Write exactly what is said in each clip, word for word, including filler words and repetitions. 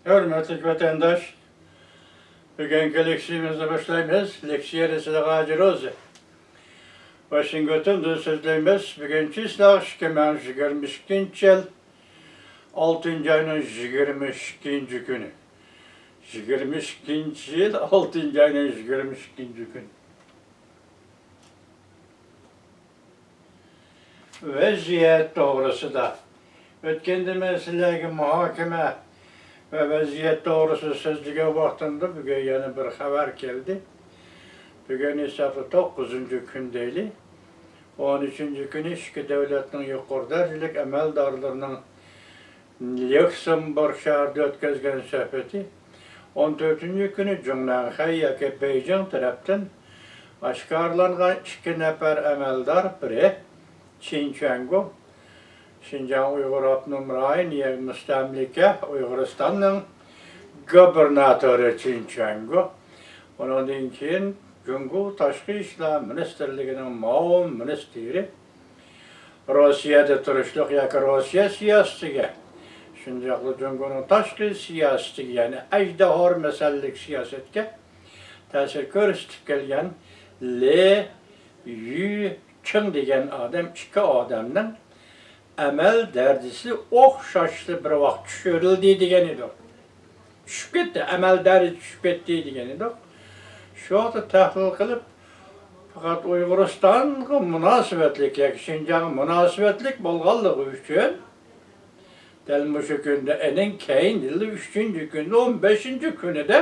ھۆرمەتلىك ۋەتەنداش، بۈگۈنكى لېكسىيەمىزنى باشلايمىز. لېكسىيەنى سىلەرگە ھاجى روزى. ۋاشىنگتوندىن سۆزلەيمىز. بۈگۈن چىسلاق ئىككى مىڭ يىگىرمە ئىككىنچى يىل، ئالتىنچى ئاينىڭ يىگىرمە ئىككىنچى كۈنى. يىگىرمە ئىككىنچى يىل، ئالتىنچى ئاينىڭ يىگىرمە ئىككىنچى كۈنى. ۋەزىيەت توغرىسىدا. ئۆتكەندە مەن سىلەرگە مۇھاكىمە ۋە ۋەزىيەت توغرىسىدا سۆزلىگەن ۋاقتىمدا بۈگۈن يەنە بىر خەۋەر كەلدى. بۈگۈن ھېسابتا توققۇزىنچى كۈن دەيلى. ئون ئۈچىنچى كۈنى ئىككى دۆلەتنىڭ يۇقىرى دەرىجىلىك ئەمەلدارلىرىنىڭ ليۇكسېمبۇرگ شەھىرىدە ئۆتكۈزگەن سۆھبىتى. ئون تۆتىنچى كۈنى جۇڭنەنخەي ياكى بېيجىڭ تەرەپتىن ئاشكارىلانغان ئىككى نەپەر ئەمەلدار، بىرى چىن چۈەنگو، شىنجاڭ ئۇيغۇر ئاپتونوم رايون يەنى مۇستەملىكە ئۇيغۇرىستاننىڭ گۇبېرناتورى چىن چۈەنگو، ئۇنىڭدىن كېيىن جۇڭگو تاشقى ئىشلار مىنىستىرلىكىنىڭ مۇئاۋىن مىنىستىرى، روسىيەدە تۇرۇشلۇق ياكى روسىيە سىياسىتىگە، شۇنداقلا جۇڭگونىڭ تاشقى سىياسىتىگە، يەنى ئەجدىھا مەسىلىلىك سىياسەتكە تەسىر كۆرسىتىپ كەلگەن لې يۈچىڭ دېگەن ئادەم، ئىككى ئادەمنىڭ ئەمەل دەرىجىسى ئوخشاشلا بىر ۋاق چۈشۈرۈلدى دېگەن ئىدۇق. چۈشۈپ كەتتى، ئەمەل دەرىجىسى چۈشۈپ كەتتى دېگەن ئىدۇق. شۇ ۋاقىتتا تەھلىل قىلىپ، پەقەت ئۇيغۇرىستانغا مۇناسىۋەتلىك ياكى شىنجاڭغا مۇناسىۋەتلىك بولغانلىقى ئۈچۈن، دەل مۇشۇ كۈندە، ئېنىڭ كەينىدىلا ئۈچىنچى كۈندە، ئون بەشىنچى كۈنىدە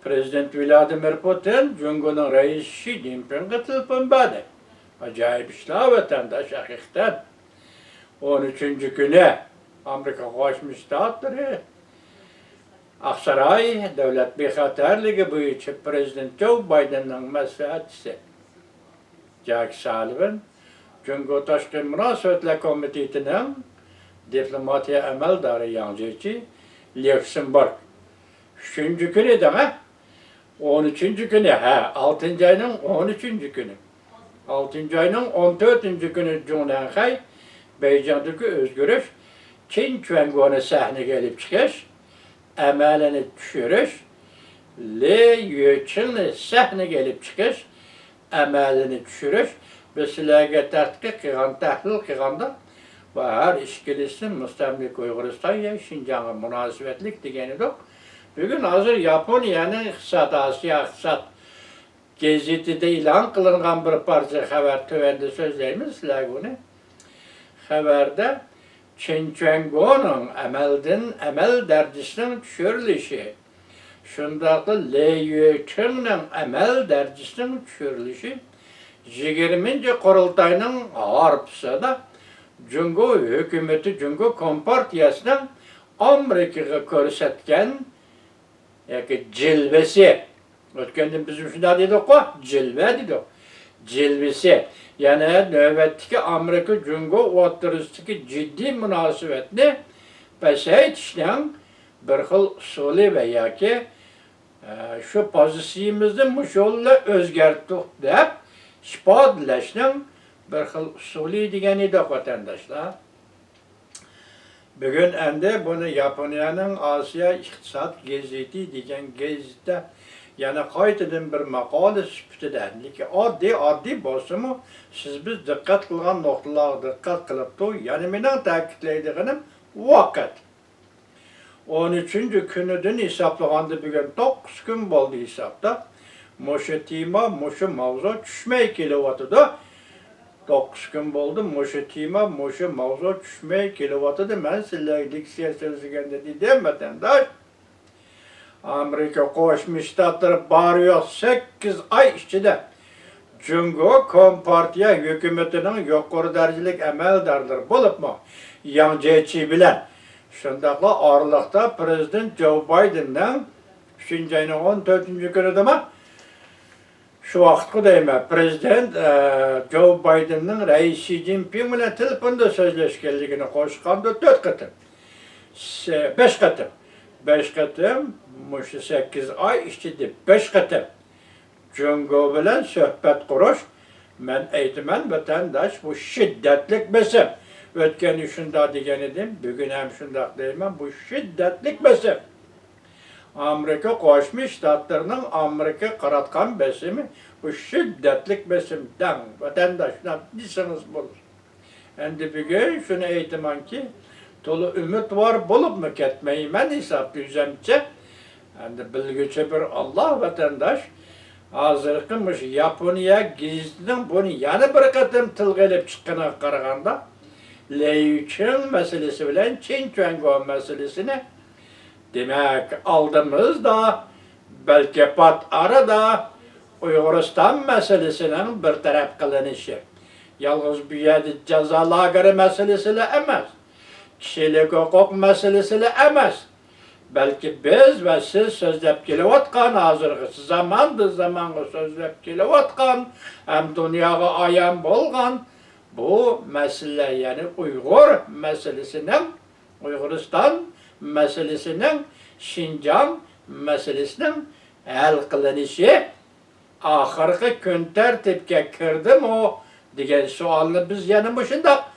پرېزىدېنت ۋلادىمىر پۇتىن جۇڭگونىڭ رەئىسى شى جىنپىڭغا تېلېفون بەردى. ئاجايىپ ئىشلار، ۋەتەنداش، ھەقىقەتەن. ئون ئۈچىنچى كۈنى ئامېرىكا قوشما شتاتلىرى ئاقساراي دۆلەت بىخەتەرلىكى بويىچە پرېزىدېنت جو بايدېننىڭ مەسلىھەتچىسى جاك سالىۋان، جۇڭگو تاشقى مۇناسىۋەتلەر كومىتېتىنىڭ دىپلوماتىيە ئەمەلدارى ياڭ جيېچى ليۇكسېمبۇرگ. ئۈچىنچى كۈنى دەڭە. ئون ئۈچىنچى كۈنى، ھە، ئالتىنچى ئاينىڭ ئون ئۈچىنچى كۈنى. ئالتىنچى ئاينىڭ ئون تۆتىنچى كۈنى جۇڭنەنخەي بېيجىڭدىكى ئۆزگىرىش، چىن چۈەنگونى سەھنىگە ئېلىپ چىقىش، ئەمەلىنى چۈشۈرۈش، لې يۈچىڭنى سەھنىگە ئېلىپ چىقىش، ئەمەلىنى چۈشۈرۈش. بىز سىلەرگە تەتقىق قىلغان، تەھلىل قىلغاندا، بۇ ھەر ئىككىلىسى مۇستەملىكە ئۇيغۇرىستان يا شىنجاڭغا مۇناسىۋەتلىك دېگەن ئىدۇق. بۈگۈن ھازىر ياپونىيەنىڭ ئىقتىساد، ئاسىيا ئىقتىساد گېزىتىدە ئېلان قىلىنغان بىر پارچە خەۋەر، تۆۋەندە سۆزلەيمىز سىلەرگە ئۇنى. خەۋەردە چېن چۈەنگونىڭ ئەمەلدىن، ئەمەل دەرىجىسىنىڭ چۈشۈرۈلۈشى، شۇنداقلا لې يۈچىڭنىڭ ئەمەل دەرىجىسىنىڭ چۈشۈرۈلۈشى يىگىرمىنچى قۇرۇلتاينىڭ ھارپىسىدا جۇڭگو ھۆكۈمىتى، جۇڭگو كومپارتىيەسىنىڭ ئامېرىكىغا كۆرسەتكەن ياكى جىلۋىسى. ئۆتكەندە بىز شۇنداق دېدۇققۇ، جىلۋە دېدۇق. جىلۋىسى، يەنى نۆۋەتتىكى ئامېرىكا جۇڭگو ئوتتۇرىسىدىكى جىددىي مۇناسىۋەتنى پەسەيتىشنىڭ بىر خىل ئۇسۇلى ۋە ياكى، ئە، شۇ پوزىتسىيىمىزنى مۇشۇ يولدا ئۆزگەرتتۇق دەپ ئىپادىلەشنىڭ بىر خىل ئۇسۇلى دېگەن ئىدۇق، ۋەتەنداشلار. بۈگۈن ئەمدى بۇنى ياپونىيەنىڭ ئاسىيا ئىقتىساد گېزىتى دېگەن گېزىتتە يەنە قايتىدىن بىر ماقالە سۈپىتىدە، لېكىن ئاددىي، ئاددىي بولسىمۇ، سىز بىز دىققەت قىلغان نۇقتىلارغا دىققەت قىلىپتۇ. يەنە مېنىڭ تەكىتلەيدىغىنىم ۋاقىت. ئون ئۈچىنچى كۈنىدىن ھېسابلىغاندا بۈگۈن توققۇز كۈن بولدى ھېسابتا. مۇشۇ تېما، مۇشۇ ماۋزۇ چۈشمەي كېلىۋاتىدۇ. توققۇز كۈن بولدى، مۇشۇ تېما، مۇشۇ ماۋزۇ چۈشمەي كېلىۋاتىدۇ. مەن سىلەرگە لېكسىيە سۆزلىگەندە دېدىم، ۋەتەنداش. ئامېرىكا قوشما شتاتلىرى بار يوق سەككىز ئاي ئىچىدە جۇڭگو كومپارتىيە ھۆكۈمىتىنىڭ يۇقىرى دەرىجىلىك ئەمەلدارلىرى، بولۇپمۇ ياڭ جيېچى بىلەن، شۇنداقلا ئارىلىقتا پرېزىدېنت جو بايدېننىڭ ئۈچىنچى ئاينىڭ ئون تۆتىنچى كۈنىدىمۇ، شۇ ۋاقىتقا دەيمەن، پرېزىدېنت، ئە، جو بايدېننىڭ رەئىس شى جىنپىڭ بىلەن تېلېفوندا سۆزلەشكەنلىكىنى قوشقاندا تۆت قېتىم، سە-، بەش قېتىم، بەش قېتىم، مۇشۇ سەككىز ئاي ئىچىدە بەش قېتىم جۇڭگو بىلەن سۆھبەت قۇرۇش، مەن ئېيتىمەن، ۋەتەنداش، بۇ شىددەتلىك بېسىم. ئۆتكەندە شۇنداق دېگەن ئىدىم، بۈگۈن ھەم شۇنداق دەيمەن، بۇ شىددەتلىك بېسىم. ئامېرىكا قوشما شتاتلىرىنىڭ ئامېرىكىغا قاراتقان بېسىمى، بۇ شىددەتلىك بېسىم دەڭ، ۋەتەنداشلار، دېسىڭىز بولىدۇ. ئەمدى بۈگۈن شۇنى ئېيتىمەنكى، تولا ئۈمىدۋار بولۇپمۇ كەتمەيمەن ھېسابتا ئۆزەمچە. ئەمدى بىلگۈچى بىر ئاللا، ۋەتەنداش. ھازىرقى مۇشۇ ياپونىيە گېزىتىنىڭ بۇنى يەنە بىر قېتىم تىلغا ئېلىپ چىققىنىغا قارىغاندا، لېي چىڭ مەسىلىسى بىلەن چىن چۈەنگو مەسىلىسىنى، دېمەك، ئالدىمىزدا، بەلكى پات ئارىدا ئۇيغۇرىستان مەسىلىسىنىڭ بىر تەرەپ قىلىنىشى، يالغۇز بۇ يەردە جازا لاگېرى مەسىلىسىلا ئەمەس، كىشىلىك ھوقۇق مەسىلىسىلا ئەمەس، بەلكى بىز ۋە سىز سۆزلەپ كېلىۋاتقان، ھازىرغىچە زاماندىن زامانغا سۆزلەپ كېلىۋاتقان ھەم دۇنياغا ئايان بولغان بۇ مەسىلە، يەنى ئۇيغۇر مەسىلىسىنىڭ، ئۇيغۇرىستان مەسىلىسىنىڭ، شىنجاڭ مەسىلىسىنىڭ ھەل قىلىنىشى ئاخىرقى كۈن تەرتىپكە كىردىمۇ دېگەن سوئالنى بىز يەنە مۇشۇنداق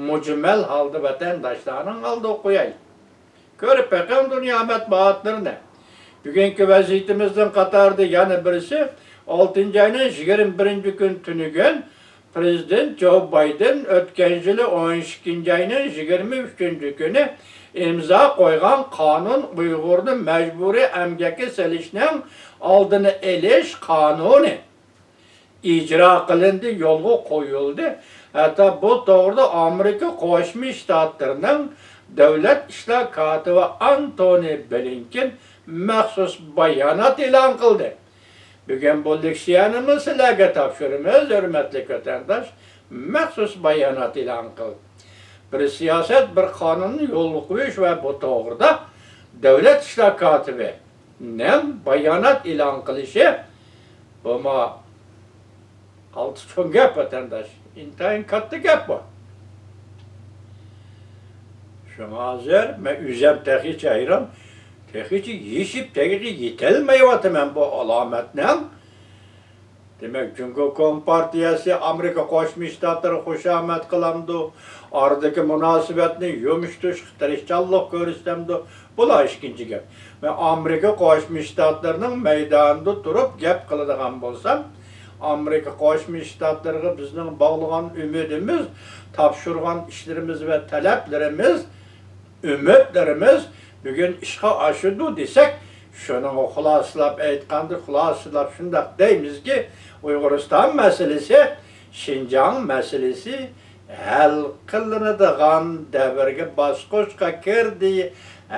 مۈجمەل ھالدا ۋەتەنداشلارنىڭ ئالدىغا قويايلى. كۆرۈپ بېقىڭ دۇنيا مەتبۇئاتلىرىنى. بۈگۈنكى ۋەزىيىتىمىزنىڭ قاتارىدا يەنە بىرسى، ئالتىنچى ئاينىڭ يىگىرمە بىرىنچى كۈنى تۈنۈگۈن پرېزىدېنت جو بايدېن ئۆتكەن يىلى ئون ئىككىنچى ئاينىڭ يىگىرمە ئۈچىنچى كۈنى ئىمزا قويغان قانۇن، ئۇيغۇرنى مەجبۇرىي ئەمگەككە سېلىشنىڭ ئالدىنى ئېلىش قانۇنى ئىجرا قىلىندى، يولغا قويۇلدى. ھەتتا بۇ توغرىدا ئامېرىكا قوشما شتاتلىرىنىڭ دۆلەت ئىشلار كاتىپى ئانتونى بلىنكېن مەخسۇس بايانات ئېلان قىلدى. بۈگۈن بۇ لېكسىيەنىمۇ سىلەرگە تاپشۇرىمىز، ھۆرمەتلىك ۋەتەنداش، مەخسۇس بايانات ئېلان قىلدى. بىر سىياسەت، بىر قانۇننى يولغا قويۇش ۋە بۇ توغرىدا دۆلەت ئىشلار كاتىپى نىڭ بايانات ئېلان قىلىشى، بۇمۇ ئالتە چوڭ گەپ، ۋەتەنداش. ئىنتايىن كاتتا گەپ بۇ. شۇڭا ھازىر مەن ئۆزۈم تېخىچە ھەيران، تېخىچە يېشىپ، تېگىگە يېتەلمەيۋاتىمەن بۇ ئالامەتنىڭ. دېمەك، جۇڭگو كومپارتىيەسى ئامېرىكا قوشما شتاتلىرىغا خۇشامەت قىلامدۇ، ئارىدىكى مۇناسىۋەتنى يۇمشىتىشقا تىرىشچانلىق كۆرسىتەمدۇ، بۇلار ئىككىنچى گەپ. مەن ئامېرىكا قوشما شتاتلىرىنىڭ مەيدانىدا تۇرۇپ گەپ قىلىدىغان بولسام، ئامېرىكا قوشما شتاتلىرىغا بىزنىڭ باغلىغان ئۈمىدىمىز، تاپشۇرغان ئىشلىرىمىز ۋە تەلەپلىرىمىز، ئۈمىدلىرىمىز بۈگۈن ئىشقا ئاشىدۇ دېسەك، شۇنىڭغا خۇلاسىلاپ ئېيتقاندا، خۇلاسىلاپ شۇنداق دەيمىزكى، ئۇيغۇرىستان مەسىلىسى، شىنجاڭ مەسىلىسى ھەل قىلىنىدىغان دەۋرگە، باسقۇچقا كىردى،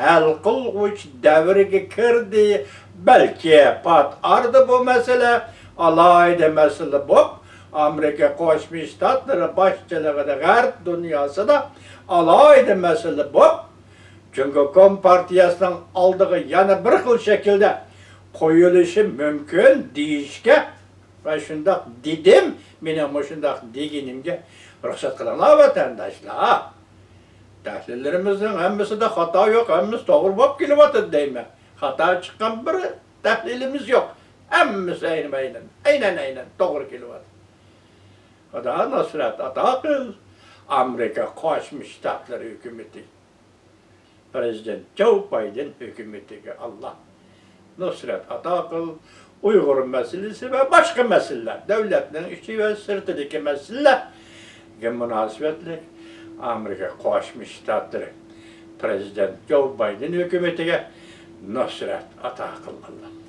ھەل قىلغۇچ دەۋرگە كىردى. بەلكى پات ئارىدا بۇ مەسىلە ئالاھىدە مەسىلە بولۇپ، ئامېرىكا قوشما شتاتلىرى باشچىلىقىدا غەرب دۇنياسىدا ئالاھىدە مەسىلە بولۇپ، جۇڭگو كومپارتىيەسىنىڭ ئالدىغا يەنە بىر خىل شەكىلدە قويۇلۇشى مۇمكىن دېيىشكە ۋە شۇنداق دېدىم، مېنىڭ مۇشۇنداق دېگىنىمگە رۇخسەت قىلىڭلار، ۋەتەنداشلار. تەھلىللىرىمىزنىڭ ھەممىسىدە خاتا يوق، ھەممىسى توغرا بولۇپ كېلىۋاتىدۇ دەيمەن. خاتا چىققان بىر تەھلىلىمىز يوق. ھەممىسى ئەينىمەينەن، ئەينەن، ئەينەن توغرا كېلىۋاتىدۇ. خۇدا نۇسرەت ئاتا قىل، ئامېرىكا قوشما شتاتلىرى ھۆكۈمىتى، پرېزىدېنت جو بايدېن ھۆكۈمىتىگە ئاللا نۇسرەت ئاتا قىل. ئۇيغۇر مەسىلىسى ۋە باشقا مەسىلىلەر، دۆلەتنىڭ ئىچى ۋە سىرتىدىكى مەسىلىلەرگە مۇناسىۋەتلىك ئامېرىكا قوشما شتاتلىرى پرېزىدېنت جو بايدېن ھۆكۈمىتىگە نۇسرەت ئاتا قىل، ئاللا.